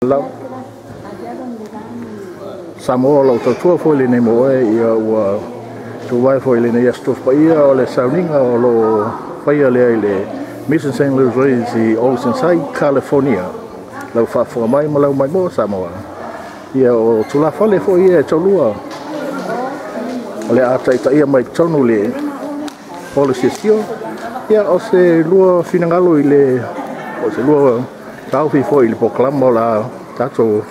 Lau Samoa o lau tautua foi lenei mo oe, ia ua tuvae foi lenei aso Tofi Paia o le sauniga o loo faia lea i le Mission St. Louis i Oceanside, California. Lau faafofoga mai ma lau maimoa Samoa. Ia o tulafale foi ia e taulua o le a taitaia mai totonu le o siasio. Ia o se lua finagalo i le o se lua taofi foi i le polokalama o la tatou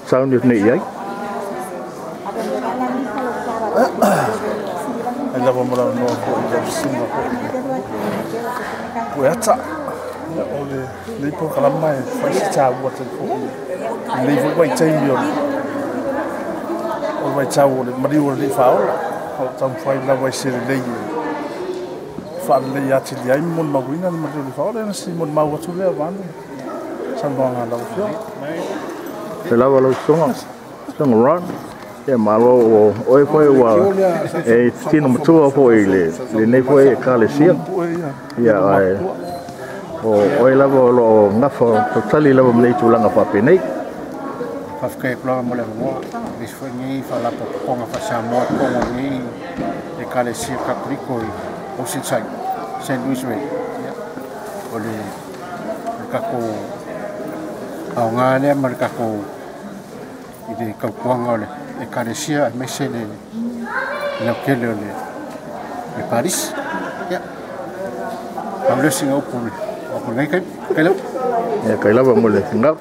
sauni atu nei i ai. Ai lava mo lau noa foi lau susuga foi Pueata. O le lenei polokalama e fai se taua tele foi i lenei foi vaitaimi o le vaitau o le maliu o le Alii Faaola. O lo o taumafai lava i se lelei e faaleleia atili ai ma molimauina le maliu o le Alii Faaola. Ona si molimau atu lea vaeane saunoaga a lau Afioga. Se lava lau susuga, susuga Ron. Ia malo o oe foi ua e tino matua foi i le lenei foi Ekalesia. Ia ae o oe lava o loo gafa tautali lava ma nei tulaga faapenei. Faafetai atu lava mo le avanoa. Aemaise foi lenei faalapotopotoga faa-Samoa i totonu o lenei Ekalesia Katoliko i Oceanside, St. Louis Way. Ia, o le tatou aoga lea ma le tatou i le tautuaga o le Ekalesia aemaise le lautele o le Palisi. Ia, pau lea o sina upu o lenei taimi. Kai lava. Ia kai lava mo le finau.